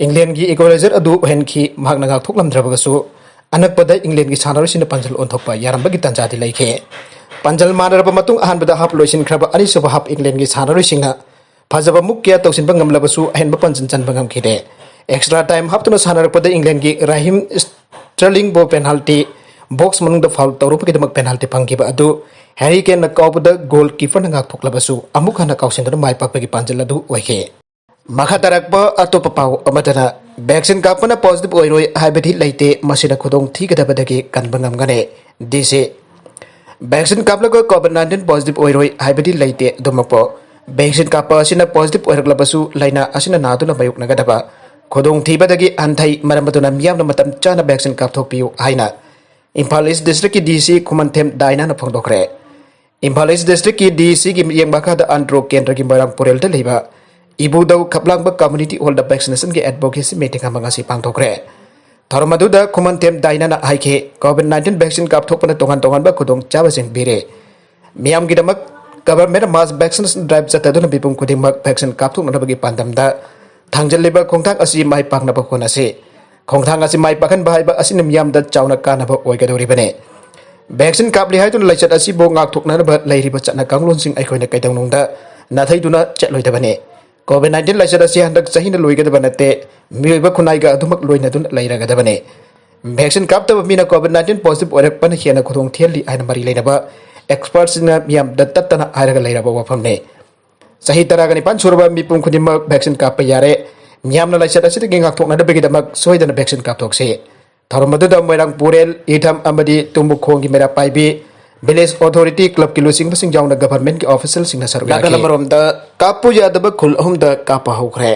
ꯏꯪꯂꯦꯟꯒꯤ ꯏꯀ꯭ꯋꯦꯂꯥꯏꯖꯔ ꯑꯗꯨ ꯑꯣꯏꯍꯟꯈꯤ꯫ ꯃꯍꯥꯛꯅ ꯉꯥꯛꯊꯣꯛꯂꯝꯗ꯭ꯔꯕꯒꯁꯨ ꯑꯅꯛꯄꯗ ꯏꯪꯂꯦꯟꯒꯤ ꯁꯥꯟꯅꯔꯣꯏꯁꯤꯡꯅ ꯄꯥꯟꯖꯜ ꯑꯣꯟꯊꯣꯛꯄ ꯌꯥꯔꯝꯕꯒꯤ ꯇꯥꯟꯖꯥꯗꯤ ꯂꯩꯈꯤ꯫ ꯄꯥꯟꯖꯜ ꯃꯥꯟꯅꯔꯕ ꯃꯇꯨꯡ ꯑꯍꯥꯟꯕꯗ ꯍꯥꯞ ꯂꯣꯏꯁꯤꯟꯈ꯭ꯔꯕ ꯑꯅꯤꯁꯨꯕ ꯍꯥꯞ ꯏꯪꯂꯦꯟꯒꯤ ꯁꯥꯟꯅꯔꯣꯏꯁꯤꯡꯅ ꯐꯖꯕ ꯃꯨꯛ ꯀꯌꯥ ꯇꯧꯁꯤꯟꯕ ꯉꯝꯂꯕꯁꯨ ꯑꯍꯦꯟꯕ ꯄꯥꯟꯖꯜ ꯆꯟꯕ ꯉꯝꯈꯤꯗꯦ꯫ ꯑꯦꯛꯁꯇ꯭ꯔꯥ ꯇꯥꯏꯝ ꯍꯥꯞꯇꯨꯅ ꯁꯥꯟꯅꯔꯛꯄꯗ ꯏꯪꯂꯦꯟꯒꯤ ꯔꯥꯍꯤꯝ ꯁ꯭ꯇꯔꯂꯤꯡꯕꯨ ꯄꯦꯅꯥꯜꯇꯤ ꯕꯣꯛꯁ ꯃꯅꯨꯡꯗ ꯐꯥꯎꯜ ꯇꯧꯔꯨꯕꯒꯤꯗꯃꯛ ꯄꯦꯅꯥꯜꯇꯤ ꯐꯪꯈꯤꯕ ꯑꯗꯨ ꯍꯦꯔꯤ ꯀꯦꯟꯅ ꯀꯥꯎꯕꯗ ꯒꯣꯜ ꯀꯤꯄꯔꯅ ꯉꯥꯛꯊꯣꯛꯂꯕꯁꯨ ꯑꯃꯨꯛ ꯍꯟꯅ ꯀꯥꯎꯁꯤꯟꯗꯨꯅ ꯃꯥꯏ ꯄꯥꯛꯄꯒꯤ ꯄꯥꯟꯖꯜ ꯑꯗꯨ ꯑꯣꯏꯈꯤ꯫ ꯃꯈꯥ ꯇꯥꯔꯛꯄ ꯑꯇꯣꯞꯄ ꯄꯥꯎ ꯑꯃꯗꯅ ꯚꯦꯛꯁꯤꯟ ꯀꯥꯞꯄꯅ ꯄꯣꯖꯤꯇꯤꯚ ꯑꯣꯏꯔꯣꯏ ꯍꯥꯏꯕꯗꯤ ꯂꯩꯇꯦ, ꯃꯁꯤꯅ ꯈꯨꯗꯣꯡ ꯊꯤꯒꯗꯕꯗꯒꯤ ꯀꯟꯕ ꯉꯝꯒꯅꯤ꯫ ꯗꯤ ꯁꯤ ꯚꯦꯛꯁꯤꯟ ꯀꯥꯞꯂꯒ ꯀꯣꯚꯤꯗ ꯅꯥꯏꯟꯇꯤꯟ ꯄꯣꯖꯤꯇꯤꯚ ꯑꯣꯏꯔꯣꯏ ꯍꯥꯏꯕꯗꯤ ꯂꯩꯇꯦ꯫ ꯑꯗꯨꯃꯛꯄꯨ ꯚꯦꯛꯁꯤꯟ ꯀꯥꯞꯄ ꯑꯁꯤꯅ ꯄꯣꯖꯤꯇꯤꯚ ꯑꯣꯏꯔꯛꯂꯕꯁꯨ ꯂꯥꯏꯅꯥ ꯑꯁꯤꯅ ꯅꯥꯗꯨꯅ ꯃꯥꯌꯣꯛꯅꯒꯗꯕ ꯈꯨꯗꯣꯡꯊꯤꯕꯗꯒꯤ ꯍꯟꯊꯩ꯫ ꯃꯔꯝ ꯑꯗꯨꯅ ꯃꯤꯌꯥꯝꯅ ꯃꯇꯝ ꯆꯥꯅ ꯚꯦꯛꯁꯤꯟ ꯀꯥꯞꯊꯣꯛꯄꯤꯌꯨ ꯍꯥꯏꯅ ꯏꯝꯐꯥꯜ ꯏꯁ ꯗꯤꯁꯇ꯭ꯔꯤꯛꯀꯤ ꯗꯤ ꯁꯤ ꯈꯨꯃꯟꯊꯦꯝ ꯗꯥꯏꯅꯥꯅ ꯐꯣꯡꯗꯣꯛꯈ꯭ꯔꯦ꯫ ꯏꯝꯐꯥꯜ ꯏꯁ ꯗꯤꯁꯇ꯭ꯔꯤꯛꯀꯤ ꯗꯤ ꯁꯤꯒꯤ ꯃꯤꯠꯌꯦꯡ ꯃꯈꯥꯗ ꯑꯟꯗ꯭ꯔꯣ ꯀꯦꯟꯗ꯭ꯔꯒꯤ ꯃꯣꯏꯔꯥꯡ ꯄꯨꯔꯦꯜꯗ ꯂꯩꯕ ꯏꯕꯨꯙꯧ ꯈꯞꯂꯥꯡꯕ ꯀꯝꯃ꯭ꯌꯨꯅꯤꯇꯤ ꯍꯣꯜꯗ ꯚꯦꯛꯁꯤꯅꯦꯁꯟꯒꯤ ꯑꯦꯗꯚꯣꯀꯦꯁꯤ ꯃꯤꯇꯤꯡ ꯑꯃ ꯉꯁꯤ ꯄꯥꯡꯊꯣꯛꯈ꯭ꯔꯦ꯫ ꯊꯧꯔꯝ ꯑꯗꯨꯗ ꯈꯨꯃꯟꯊꯦꯝ ꯗꯥꯏꯅꯥꯅ ꯍꯥꯏꯈꯤ, ꯀꯣꯚꯤꯗ ꯅꯥꯏꯟꯇꯤꯟ ꯚꯦꯛꯁꯤꯟ ꯀꯥꯞꯊꯣꯛꯄꯅ ꯇꯣꯉꯥꯟ ꯇꯣꯉꯥꯟꯕ ꯈꯨꯗꯣꯡꯆꯥꯕꯁꯤꯡ ꯄꯤꯔꯤ꯫ ꯃꯤꯌꯥꯝꯒꯤꯗꯃꯛ ꯒꯚꯔꯟꯃꯦꯟꯠ ꯃꯥꯁ ꯚꯦꯛꯁꯤꯅꯦꯁꯟ ꯗ꯭ꯔꯥꯏꯚ ꯆꯠꯊꯗꯨꯅ ꯃꯤꯄꯨꯝ ꯈꯨꯗꯤꯡꯃꯛ ꯚꯦꯛꯁꯤꯟ ꯀꯥꯞꯊꯣꯛꯅꯅꯕꯒꯤ ꯄꯥꯟꯗꯝꯗ ꯊꯥꯡꯖꯜꯂꯤꯕ ꯈꯣꯡꯊꯥꯡ ꯑꯁꯤ ꯃꯥꯏ ꯄꯥꯛꯅꯕ ꯍꯣꯠꯅꯁꯤ꯫ ꯈꯣꯡꯊꯥꯡ ꯑꯁꯤ ꯃꯥꯏ ꯄꯥꯛꯍꯟꯕ ꯍꯥꯏꯕ ꯑꯁꯤꯅ ꯃꯤꯌꯥꯝꯗ ꯆꯥꯎꯅ ꯀꯥꯟꯅꯕ ꯑꯣꯏꯒꯗꯧꯔꯤꯕꯅꯤ꯫ ꯚꯦꯛꯁꯤꯟ ꯀꯥꯞꯂꯤ ꯍꯥꯏꯗꯨꯅ ꯂꯥꯏꯆꯠ ꯑꯁꯤꯕꯨ ꯉꯥꯛꯊꯣꯛꯅꯅꯕ ꯂꯩꯔꯤꯕ ꯆꯠꯅ ꯀꯥꯡꯂꯣꯟꯁꯤꯡ ꯑꯩꯈꯣꯏꯅ ꯀꯩꯗꯧꯅꯨꯡꯗ ꯅꯥꯊꯩꯗꯨꯅ ꯆꯠꯂꯣꯏꯗꯕꯅꯤ꯫ ꯀꯣꯚꯤꯗ ꯅꯥꯏꯟꯇꯤꯟ ꯂꯥꯏꯆꯠ ꯑꯁꯤ ꯍꯟꯗꯛ ꯆꯍꯤꯅ ꯂꯣꯏꯒꯗꯕ ꯅꯠꯇꯦ, ꯃꯤꯑꯣꯏꯕ ꯈꯨꯟꯅꯥꯏꯒ ꯑꯗꯨꯃꯛ ꯂꯣꯏꯅꯗꯨꯅ ꯂꯩꯔꯒꯗꯕꯅꯤ꯫ ꯚꯦꯛꯁꯤꯟ ꯀꯥꯞꯇꯕ ꯃꯤꯅ ꯀꯣꯚꯤꯗ ꯅꯥꯏꯟꯇꯤꯟ ꯄꯣꯖꯤꯇꯤꯚ ꯑꯣꯏꯔꯛꯄꯅ ꯍꯦꯟꯅ ꯈꯨꯗꯣꯡ ꯊꯤꯍꯜꯂꯤ ꯍꯥꯏꯅ ꯃꯔꯤ ꯂꯩꯅꯕ ꯑꯦꯛꯁꯄꯔꯠꯁꯤꯡꯅ ꯃꯤꯌꯥꯝꯗ ꯇꯠꯇꯅ ꯍꯥꯏꯔꯒ ꯂꯩꯔꯕ ꯋꯥꯐꯝꯅꯤ꯫ ꯆꯍꯤ ꯇꯔꯥꯒ ꯅꯤꯄꯥꯟ ꯁꯨꯔꯕ ꯃꯤꯄꯨꯝ ꯈꯨꯗꯤꯡꯃꯛ ꯚꯦꯛꯁꯤꯟ ꯀꯥꯞꯄ ꯌꯥꯔꯦ꯫ ꯃꯤꯌꯥꯝꯅ ꯂꯥꯏꯆꯠ ꯑꯁꯤꯗꯒꯤ ꯉꯥꯛꯊꯣꯛꯅꯅꯕꯒꯤꯗꯃꯛ ꯁꯣꯏꯗꯅ ꯚꯦꯛꯁꯤꯟ ꯀꯥꯞꯊꯣꯛꯁꯤ꯫ ꯊꯧꯔꯝ ꯑꯗꯨꯗ ꯃꯣꯏꯔꯥꯡ ꯄꯨꯔꯦꯜ, ꯏꯊꯝ ꯑꯃꯗꯤ ꯇꯨꯝꯕꯨꯈꯣꯡꯒꯤ ꯃꯩꯔꯥ ꯄꯥꯏꯕꯤ, ꯚꯤꯂꯦꯖ ꯑꯣꯊꯣꯔꯤꯇꯤ, ꯀ꯭ꯂꯕꯀꯤ ꯂꯨꯆꯤꯡꯕꯁꯤꯡ ꯌꯥꯎꯅ ꯒꯚꯔꯟꯃꯦꯟꯠꯀꯤ ꯑꯣꯐꯤꯁꯤꯌꯦꯜꯁꯤꯡꯅ ꯁꯔꯨꯛ ꯌꯥꯈꯤ꯫ ꯅꯥꯀꯜ ꯑꯃꯔꯣꯝꯗ ꯀꯥꯞꯄꯨ ꯌꯥꯗꯕ ꯈꯨꯜ ꯑꯍꯨꯝꯗ ꯀꯥꯞꯄ ꯍꯧꯈ꯭ꯔꯦ꯫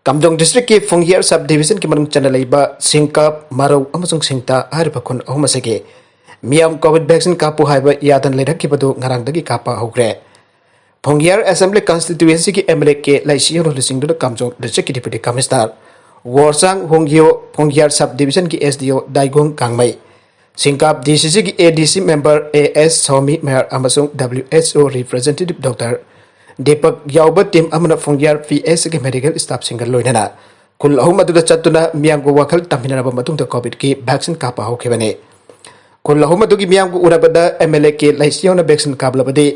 ꯀꯥꯝꯖꯣꯡ ꯗꯤꯁꯇ꯭ꯔꯤꯛꯀꯤ ꯐꯨꯡꯍꯤꯌꯔ ꯁꯕ ꯗꯤꯕꯤꯖꯟꯒꯤ ꯃꯅꯨꯡ ꯆꯟꯅ ꯂꯩꯕ ꯁꯤꯡꯀꯥꯞ, ꯃꯔꯧ ꯑꯃꯁꯨꯡ ꯁꯤꯡꯇꯥ ꯍꯥꯏꯔꯤꯕ ꯈꯨꯟ ꯑꯍꯨꯝ ꯑꯁꯤꯒꯤ ꯃꯤꯌꯥꯝ ꯀꯣꯚꯤꯗ ꯚꯦꯛꯁꯤꯟ ꯀꯥꯞꯄꯨ ꯍꯥꯏꯕ ꯌꯥꯗꯅ ꯂꯩꯔꯛꯈꯤꯕꯗꯨ ꯉꯔꯥꯡꯗꯒꯤ ꯀꯥꯞꯄ ꯍꯧꯈ꯭ꯔꯦ꯫ ꯐꯣꯡꯒꯤꯌꯥꯔ ꯑꯦꯁꯦꯝꯕ꯭ꯂꯤ ꯀꯟꯁꯇꯤꯇ꯭ꯌꯨꯑꯦꯟꯁꯤꯒꯤ M L A K Leishiyo ꯂꯨꯆꯤꯡꯗꯨꯅ ꯀꯥꯝꯖꯣꯡ ꯗꯤꯁꯇ꯭ꯔꯤꯛꯀꯤ ꯗꯤꯄ꯭ꯌꯨꯇꯤ ꯀꯃꯤꯁꯅꯔ ꯋꯣꯔꯆꯥꯡ ꯍꯣꯡꯒꯤꯌꯣ, ꯐꯣꯡꯒꯤꯌꯥꯔ ꯁꯕ ꯗꯤꯕꯤꯖꯟꯒꯤ ꯑꯦꯁ ꯗꯤ ꯑꯣ ꯗꯥꯏꯒꯣꯡ ꯀꯥꯡꯃꯩ, ꯁꯤꯡꯀꯥꯞ ꯗꯤ ꯁꯤ ꯁꯤꯒꯤ ꯑꯦ ꯗꯤ ꯁꯤ ꯃꯦꯝꯕꯔ ꯑꯦ ꯑꯦꯁ ꯁꯣꯃꯤ ꯃꯌꯥꯔ ꯑꯃꯁꯨꯡ ꯗꯕ꯭ꯂꯤꯎ ꯑꯦꯆ ꯑꯣ ꯔꯤꯄ꯭ꯔꯖꯦꯟꯇꯦꯇꯤꯚ ꯗꯣꯛꯇꯔ ꯗꯤꯄꯛ ꯌꯥꯎꯕ ꯇꯤꯝ ꯑꯃꯅ ꯐꯣꯡꯒꯤꯌꯥꯔ ꯄꯤ ꯑꯦꯆ ꯁꯤꯒꯤ ꯃꯦꯗꯤꯀꯦꯜ ꯁ꯭ꯇꯥꯐꯁꯤꯡꯒ ꯂꯣꯏꯅꯅ ꯈꯨꯜ ꯑꯍꯨꯝ ꯑꯗꯨꯗ ꯆꯠꯇꯨꯅ ꯃꯤꯌꯥꯝꯒ ꯋꯥꯈꯜ ꯇꯝꯃꯤꯟꯅꯔꯕ ꯃꯇꯨꯡꯗ ꯀꯣꯚꯤꯗꯀꯤ ꯚꯦꯛꯁꯤꯟ ꯀꯥꯞꯄ ꯍꯧꯈꯤꯕꯅꯤ꯫ ꯈꯨꯜ ꯑꯍꯨꯝ ꯑꯗꯨꯒꯤ ꯃꯤꯌꯥꯝꯒ ꯎꯅꯕꯗ M L A K Leishiyo vaccine ꯀꯥꯞꯂꯕꯗꯤ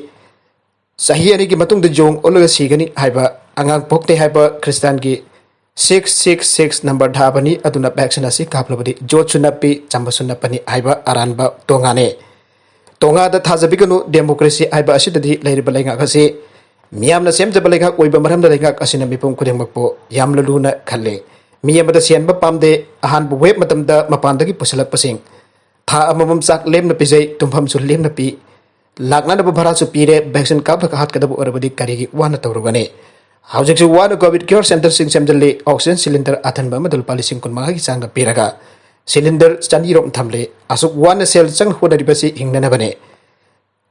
ꯆꯍꯤ ꯑꯅꯤꯒꯤ ꯃꯇꯨꯡꯗ ꯌꯣꯡ ꯑꯣꯜꯂꯒ ꯁꯤꯒꯅꯤ ꯍꯥꯏꯕ, ꯑꯉꯥꯡ ꯄꯣꯛꯇꯦ ꯍꯥꯏꯕ ꯈ꯭ꯔꯤꯁꯇꯥꯟꯒꯤ ꯁꯤꯛꯁ ꯁꯤꯛꯁ ꯁꯤꯛꯁ ꯅꯝꯕꯔ ꯊꯥꯕꯅꯤ, ꯑꯗꯨꯅ ꯚꯦꯛꯁꯤꯟ ꯑꯁꯤ ꯀꯥꯞꯂꯕꯗꯤ ꯖꯣꯠꯁꯨ ꯅꯞꯄꯤ, ꯆꯝꯕꯁꯨ ꯅꯞꯄꯅꯤ ꯍꯥꯏꯕ ꯑꯔꯥꯟꯕ ꯇꯣꯉꯥꯅꯦ꯫ ꯇꯣꯉꯥꯗ ꯊꯥꯖꯕꯤꯒꯅꯨ, ꯗꯦꯃꯣꯀ꯭ꯔꯦꯁꯤ ꯍꯥꯏꯕ ꯑꯁꯤꯗꯗꯤ ꯂꯩꯔꯤꯕ ꯂꯩꯉꯥꯛ ꯑꯁꯤ ꯃꯤꯌꯥꯝꯅ ꯁꯦꯝꯖꯕ ꯂꯩꯉꯥꯛ ꯑꯣꯏꯕ ꯃꯔꯝꯅ ꯂꯩꯉꯥꯛ ꯑꯁꯤꯅ ꯃꯤꯄꯨꯝ ꯈꯨꯗꯤꯡꯃꯛꯄꯨ ꯌꯥꯝꯅ ꯂꯨꯅ ꯈꯜꯂꯤ꯫ ꯃꯤ ꯑꯃꯗ ꯁꯦꯟꯕ ꯄꯥꯝꯗꯦ꯫ ꯑꯍꯥꯟꯕ ꯋꯦꯕ ꯃꯇꯝꯗ ꯃꯄꯥꯟꯗꯒꯤ ꯄꯨꯁꯤꯜꯂꯛꯄꯁꯤꯡ ꯊꯥ ꯑꯃꯃꯝ ꯆꯥꯛ ꯂꯦꯝꯅ ꯄꯤꯖꯩ, ꯇꯨꯝꯐꯝꯁꯨ ꯂꯦꯝꯅ ꯄꯤ, ꯂꯥꯛꯅꯅꯕ ꯚꯔꯥꯁꯨ ꯄꯤꯔꯦ꯫ ꯚꯦꯛꯁꯤꯟ ꯀꯥꯞꯂꯒ ꯍꯥꯠꯀꯗꯕ ꯑꯣꯏꯔꯕꯗꯤ ꯀꯔꯤꯒꯤ ꯋꯥꯅ ꯇꯧꯔꯨꯒꯅꯤ? ꯍꯧꯖꯤꯛꯁꯨ ꯋꯥꯅ ꯀꯣꯚꯤꯗ ꯀꯤꯌꯣꯔ ꯁꯦꯟꯇꯔꯁꯤꯡ ꯁꯦꯝꯖꯤꯜꯂꯤ, ꯑꯣꯛꯁꯤꯖꯦꯟ ꯁꯤꯂꯤꯟꯗꯔ ꯑꯊꯟꯕ ꯑꯃꯗ ꯂꯨꯄꯥ ꯂꯤꯁꯤꯡ ꯀꯨꯟ ꯃꯉꯥꯒꯤ ꯆꯥꯡꯗ ꯄꯤꯔꯒ ꯁꯤꯂꯤꯟꯗꯔ ꯆꯅꯤꯔꯣꯝ ꯊꯝꯂꯤ꯫ ꯑꯁꯨꯛ ꯋꯥꯅ ꯁꯦꯜ ꯆꯪꯅ ꯍꯣꯠꯅꯔꯤꯕꯁꯤ ꯍꯤꯡꯅꯅꯕꯅꯤ꯫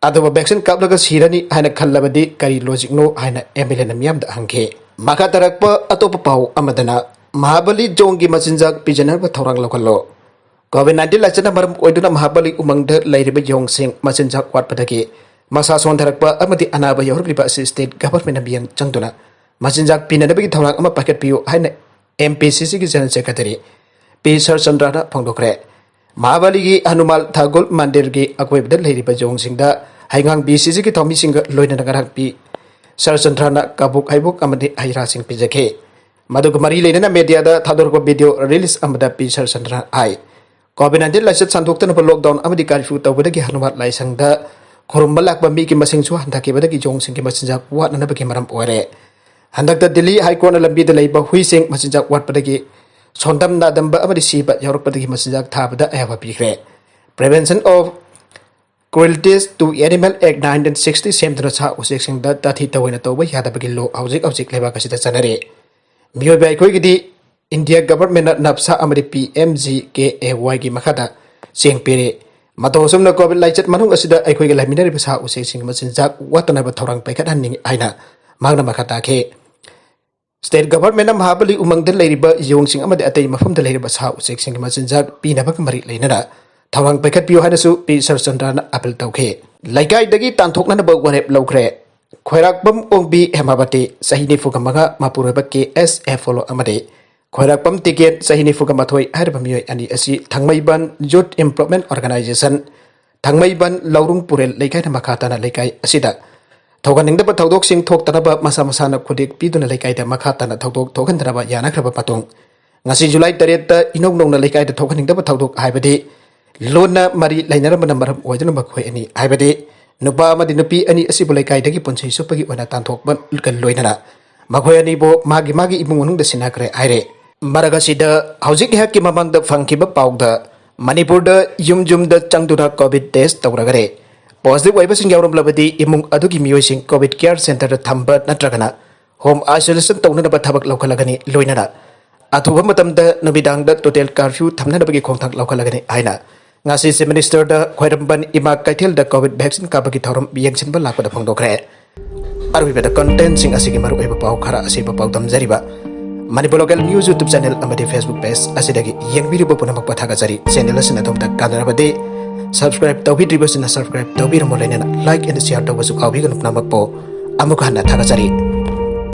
ꯑꯗꯨꯕꯨ ꯚꯦꯛꯁꯤꯟ ꯀꯥꯞꯂꯒ ꯁꯤꯔꯅꯤ ꯍꯥꯏꯅ ꯈꯜꯂꯕꯗꯤ ꯀꯔꯤ ꯂꯣꯖꯤꯛꯅꯣ ꯍꯥꯏꯅ ꯑꯦꯝ ꯑꯦꯜ ꯑꯦꯅ ꯃꯤꯌꯥꯝꯗ ꯍꯪꯈꯤ꯫ ꯃꯈꯥ ꯇꯥꯔꯛꯄ ꯑꯇꯣꯞꯄ ꯄꯥꯎ ꯑꯃꯗꯅ ꯃꯍꯥꯕꯂꯤ ꯖꯣꯡꯒꯤ ꯃꯆꯤꯟꯖꯥꯛ ꯄꯤꯖꯅꯕ ꯊꯧꯔꯥꯡ ꯂꯧꯈꯠꯂꯣ꯫ ꯀꯣꯚꯤꯗ ꯅꯥꯏꯟꯇꯤꯟ ꯂꯥꯏꯆꯠꯅ ꯃꯔꯝ ꯑꯣꯏꯗꯨꯅ ꯃꯍꯥꯕꯂꯤ ꯎꯃꯪꯗ ꯂꯩꯔꯤꯕ ꯌꯣꯡꯁꯤꯡ ꯃꯆꯤꯟꯖꯥꯛ ꯋꯥꯠꯄꯗꯒꯤ ꯃꯁꯥ ꯁꯣꯟꯊꯔꯛꯄ ꯑꯃꯗꯤ ꯑꯅꯥꯕ ꯌꯥꯎꯔꯛꯂꯤꯕ ꯑꯁꯤ ꯁ꯭ꯇꯦꯠ ꯒꯚꯔꯟꯃꯦꯟꯠꯅ ꯃꯤꯠꯌꯦꯡ ꯆꯪꯗꯨꯅ ꯃꯆꯤꯟꯖꯥꯛ ꯄꯤꯅꯅꯕꯒꯤ ꯊꯧꯔꯥꯡ ꯑꯃ ꯄꯥꯏꯈꯠꯄꯤꯌꯨ ꯍꯥꯏꯅ ꯑꯦꯝ ꯄꯤ ꯁꯤ ꯁꯤꯒꯤ ꯖꯦꯅꯔꯦꯜ ꯁꯦꯀ꯭ꯔꯦꯇꯔꯤ ꯄꯤ ꯁꯔꯆꯟꯗ꯭ꯔꯅ ꯐꯣꯡꯗꯣꯛꯈ꯭ꯔꯦ꯫ ꯃꯍꯥꯕꯂꯤꯒꯤ ꯍꯅꯨꯃꯥꯜ ꯊꯥꯒꯨꯜ ꯃꯟꯗꯤꯔꯒꯤ ꯑꯀꯣꯏꯕꯗ ꯂꯩꯔꯤꯕ ꯌꯣꯡꯁꯤꯡꯗ ꯍꯩꯉꯥꯡ ꯕꯤ ꯁꯤ ꯁꯤꯒꯤ ꯊꯧꯃꯤꯁꯤꯡꯒ ꯂꯣꯏꯅꯅ ꯉꯔꯥꯡ ꯄꯤ ꯁꯔꯆꯟꯗ꯭ꯔꯅ ꯀꯕꯣꯛ ꯍꯩꯕꯣꯛ ꯑꯃꯗꯤ ꯍꯩ ꯔꯥꯁꯤꯡ ꯄꯤꯖꯈꯤ꯫ ꯃꯗꯨꯒ ꯃꯔꯤ ꯂꯩꯅꯅ ꯃꯦꯗꯤꯌꯥꯗ ꯊꯥꯗꯣꯔꯛꯄ ꯚꯤꯗꯤꯑꯣ ꯔꯤꯂꯤꯖ ꯑꯃꯗ ꯄꯤ ꯁꯔꯆꯟꯗ꯭ꯔꯅ ꯍꯥꯏ, ꯀꯣꯚꯤꯗ ꯅꯥꯏꯟꯇꯤꯟ ꯂꯥꯏꯆꯠ ꯁꯟꯗꯣꯛꯇꯅꯕ ꯂꯣꯛꯗꯥꯎꯟ ꯑꯃꯗꯤ ꯀꯥꯔꯐ꯭ꯌꯨ ꯇꯧꯕꯗꯒꯤ ꯍꯅꯨꯃꯥꯟ ꯂꯥꯏꯁꯪꯗ ꯈꯨꯔꯨꯝꯕ ꯂꯥꯛꯄ ꯃꯤꯒꯤ ꯃꯁꯤꯡꯁꯨ ꯍꯟꯊꯈꯤꯕꯗꯒꯤ ꯌꯣꯡꯁꯤꯡꯒꯤ ꯃꯆꯤꯟꯖꯥꯛ ꯋꯥꯠꯅꯅꯕꯒꯤ ꯃꯔꯝ ꯑꯣꯏꯔꯦ꯫ ꯍꯟꯗꯛꯇ ꯗꯤꯜꯂꯤ ꯍꯥꯏ ꯀꯣꯔꯠꯅ ꯂꯝꯕꯤꯗ ꯂꯩꯕ ꯍꯨꯏꯁꯤꯡ ꯃꯆꯤꯟꯖꯥꯛ ꯋꯥꯠꯄꯗꯒꯤ ꯁꯣꯟꯗꯝ ꯅꯥꯗꯝꯕ ꯑꯃꯗꯤ ꯁꯤꯕ ꯌꯥꯎꯔꯛꯄꯗꯒꯤ ꯃꯆꯤꯟꯖꯥꯛ ꯊꯥꯕꯗ ꯑꯌꯥꯕ ꯄꯤꯈ꯭ꯔꯦ꯫ Prevention of Cruelties to Animal Act nineteen sixty ꯁꯦꯝꯗꯨꯅ ꯁꯥ ꯎꯆꯦꯛꯁꯤꯡꯗ ꯇꯥꯊꯤ ꯇꯧꯑꯣꯏꯅ ꯇꯧꯕ ꯌꯥꯗꯕꯒꯤ ꯂꯣ ꯍꯧꯖꯤꯛ ꯍꯧꯖꯤꯛ ꯂꯩꯕꯥꯛ ꯑꯁꯤꯗ ꯆꯠꯅꯔꯤ꯫ ꯃꯤꯑꯣꯏꯕ ꯑꯩꯈꯣꯏꯒꯤꯗꯤ ꯏꯟꯗꯤꯌꯥ ꯒꯚꯔꯟꯃꯦꯟꯠꯅ ꯅꯞꯁꯥ ꯑꯃꯗꯤ P M G K A ꯋꯥꯏꯒꯤ ꯃꯈꯥꯗ ꯆꯦꯡ ꯄꯤꯔꯤ꯫ ꯃꯇꯧ ꯑꯁꯨꯝꯅ ꯀꯣꯚꯤꯗ ꯂꯥꯏꯆꯠ ꯃꯅꯨꯡ ꯑꯁꯤꯗ ꯑꯩꯈꯣꯏꯒ ꯂꯩꯃꯤꯟꯅꯔꯤꯕ ꯁꯥ ꯎꯆꯦꯛꯁꯤꯡꯒꯤ ꯃꯆꯤꯟꯖꯥꯛ ꯋꯥꯠꯇꯅꯕ ꯊꯧꯔꯥꯡ ꯄꯥꯏꯈꯠꯍꯟꯅꯤꯡꯏ ꯍꯥꯏꯅ ꯃꯍꯥꯛꯅ ꯃꯈꯥ ꯇꯥꯈꯤ꯫ ꯁ꯭ꯇꯦꯠ ꯒꯚꯔꯟꯃꯦꯟꯠꯅ ꯃꯍꯥꯕꯂꯤ ꯎꯃꯪꯗ ꯂꯩꯔꯤꯕ ꯌꯣꯡꯁꯤꯡ ꯑꯃꯗꯤ ꯑꯇꯩ ꯃꯐꯝꯗ ꯂꯩꯔꯤꯕ ꯁꯥ ꯎꯆꯦꯛꯁꯤꯡꯒꯤ ꯃꯆꯤꯟꯖꯥꯛ ꯄꯤꯅꯕꯒ ꯃꯔꯤ ꯂꯩꯅꯅ ꯊꯧꯔꯥꯡ ꯄꯥꯏꯈꯠꯄꯤꯌꯨ ꯍꯥꯏꯅꯁꯨ ꯄꯤ ꯁꯔꯆꯟꯗ꯭ꯔꯅ ꯑꯥꯄꯤꯜ ꯇꯧꯈꯤ꯫ ꯂꯩꯀꯥꯏꯗꯒꯤ ꯇꯥꯟꯊꯣꯛꯅꯅꯕ ꯋꯥꯔꯦꯞ ꯂꯧꯈ꯭ꯔꯦ꯫ ꯈ꯭ꯋꯥꯏꯔꯥꯛꯄꯝ ꯑꯣꯡꯕꯤ ꯍꯦꯃꯥꯕꯇꯤ, ꯆꯍꯤ ꯅꯤꯐꯨꯒ ꯃꯉꯥ, ꯃꯄꯨꯔꯣꯏꯕ ꯀꯦ ꯑꯦꯁ ꯑꯦꯐꯣꯂꯣ ꯑꯃꯗꯤ ꯈ꯭ꯋꯥꯏꯔꯥꯛꯄꯝ ꯇꯤꯀꯦꯟ, ꯆꯍꯤ ꯅꯤꯐꯨꯒ ꯃꯥꯊꯣꯏ ꯍꯥꯏꯔꯤꯕ ꯃꯤꯑꯣꯏ ꯑꯅꯤ ꯑꯁꯤ ꯊꯥꯡꯃꯩꯕꯟ ꯌꯨꯊ ꯏꯝꯄ꯭ꯔꯨꯚꯃꯦꯟꯠ ꯑꯣꯔꯒꯅꯥꯏꯖꯦꯁꯟ, ꯊꯥꯡꯃꯩꯕꯟ ꯂꯧꯔꯨꯡ ꯄꯨꯔꯦꯜ ꯂꯩꯀꯥꯏꯅ ꯃꯈꯥ ꯇꯥꯅ ꯂꯩꯀꯥꯏ ꯑꯁꯤꯗ ꯊꯣꯛꯍꯟꯅꯤꯡꯗꯕ ꯊꯧꯗꯣꯛꯁꯤꯡ ꯊꯣꯛꯇꯅꯕ ꯃꯁꯥ ꯃꯁꯥꯅ ꯈꯨꯗꯤꯛ ꯄꯤꯗꯨꯅ ꯂꯩꯀꯥꯏꯗ ꯃꯈꯥ ꯇꯥꯅ ꯊꯧꯗꯣꯛ ꯊꯣꯛꯍꯟꯗꯅꯕ ꯌꯥꯅꯈ꯭ꯔꯕ ꯃꯇꯨꯡ, ꯉꯁꯤ ꯖꯨꯂꯥꯏ ꯇꯔꯦꯠꯇ ꯏꯅꯧ ꯅꯧꯅ ꯂꯩꯀꯥꯏꯗ ꯊꯣꯛꯍꯟꯅꯤꯡꯗꯕ ꯊꯧꯗꯣꯛ ꯍꯥꯏꯕꯗꯤ ꯂꯣꯟꯅ ꯃꯔꯤ ꯂꯩꯅꯔꯝꯕꯅ ꯃꯔꯝ ꯑꯣꯏꯗꯨꯅ ꯃꯈꯣꯏ ꯑꯅꯤ ꯍꯥꯏꯕꯗꯤ ꯅꯨꯄꯥ ꯑꯃꯗꯤ ꯅꯨꯄꯤ ꯑꯅꯤ ꯑꯁꯤꯕꯨ ꯂꯩꯀꯥꯏꯗꯒꯤ ꯄꯨꯟꯁꯤ ꯆꯨꯞꯄꯒꯤ ꯑꯣꯏꯅ ꯇꯥꯟꯊꯣꯛꯄꯒ ꯂꯣꯏꯅꯅ ꯃꯈꯣꯏ ꯑꯅꯤꯕꯨ ꯃꯥꯒꯤ ꯃꯥꯒꯤ ꯏꯃꯨꯡ ꯃꯅꯨꯡꯗ ꯁꯤꯟꯅꯈ꯭ꯔꯦ ꯍꯥꯏꯔꯦ꯫ ꯃꯔꯛ ꯑꯁꯤꯗ ꯍꯧꯖꯤꯛ ꯉꯥꯏꯍꯥꯛꯀꯤ ꯃꯃꯥꯡꯗ ꯐꯪꯈꯤꯕ ꯄꯥꯎꯗ ꯃꯅꯤꯄꯨꯔꯗ ꯌꯨꯝ ꯌꯨꯝꯗ ꯆꯪꯗꯨꯅ ꯀꯣꯚꯤꯗ ꯇꯦꯁ ꯇꯧꯔꯒꯅꯤ꯫ ꯄꯣꯖꯤꯇꯤꯚ ꯑꯣꯏꯕꯁꯤꯡ ꯌꯥꯎꯔꯝꯂꯕꯗꯤ ꯏꯃꯨꯡ ꯑꯗꯨꯒꯤ ꯃꯤꯑꯣꯏꯁꯤꯡ ꯀꯣꯚꯤꯗ ꯀꯤꯌꯔ ꯁꯦꯟꯇꯔꯗ ꯊꯝꯕ ꯅꯠꯇ꯭ꯔꯒꯅ ꯍꯣꯝ ꯑꯥꯏꯁꯣꯂꯦꯁꯟ ꯇꯧꯅꯅꯕ ꯊꯕꯛ ꯂꯧꯈꯠꯂꯒꯅꯤ꯫ ꯂꯣꯏꯅꯅ ꯑꯊꯨꯕ ꯃꯇꯝꯗ ꯅꯨꯃꯤꯗꯥꯡꯗ ꯇꯣꯇꯦꯜ ꯀꯥꯔꯐ꯭ꯌꯨ ꯊꯝꯅꯅꯕꯒꯤ ꯈꯣꯡꯊꯥꯡ ꯂꯧꯈꯠꯂꯒꯅꯤ ꯍꯥꯏꯅ ꯉꯁꯤ ꯆꯤꯐ ꯃꯤꯅꯤꯁꯇꯔꯗ ꯈ꯭ꯋꯥꯏꯔꯝꯕꯟ ꯏꯃꯥ ꯀꯩꯊꯦꯜꯗ ꯀꯣꯚꯤꯗ ꯚꯦꯛꯁꯤꯟ ꯀꯥꯞꯄꯒꯤ ꯊꯧꯔꯝ ꯌꯦꯡꯁꯤꯟꯕ ꯂꯥꯛꯄꯗ ꯐꯣꯡꯗꯣꯛꯈ꯭ꯔꯦ꯫ ꯑꯔꯣꯏꯕꯗ ꯀꯟꯇꯦꯟꯠꯁꯤꯡ ꯑꯁꯤꯒꯤ ꯃꯔꯨꯑꯣꯏꯕ ꯄꯥꯎ ꯈꯔ ꯑꯁꯤꯕꯨ ꯄꯥꯎꯗꯝꯖꯔꯤꯕ Manipur local news YouTube channel ꯑꯃꯗꯤ ꯐꯦꯁꯕꯨꯛ ꯄꯦꯖ ꯑꯁꯤꯗꯒꯤ ꯌꯦꯡꯕꯤꯔꯤꯕ ꯄꯨꯝꯅꯃꯛꯄꯨ ꯊꯥꯒꯠꯆꯔꯤ꯫ ꯆꯦꯅꯦꯜ ꯑꯁꯤꯅ ꯑꯗꯣꯝꯗ ꯀꯥꯟꯅꯔꯕꯗꯤ ꯁꯕꯁꯀ꯭ꯔꯥꯏꯕ ꯇꯧꯕꯤꯗ꯭ꯔꯤꯕꯁꯤꯡꯅ ꯁꯕꯁꯀ꯭ꯔꯥꯏꯕ ꯇꯧꯕꯤꯔꯝꯃꯨ, ꯂꯣꯏꯅꯅ ꯂꯥꯏꯛ ꯑꯦꯟ ꯁꯤꯌꯥꯔ ꯇꯧꯕꯁꯨ ꯀꯥꯎꯕꯤꯒꯅꯨ꯫ ꯄꯨꯝꯅꯃꯛꯄꯨ ꯑꯃꯨꯛ ꯍꯟꯅ ꯊꯥꯒꯠꯆꯔꯤ꯫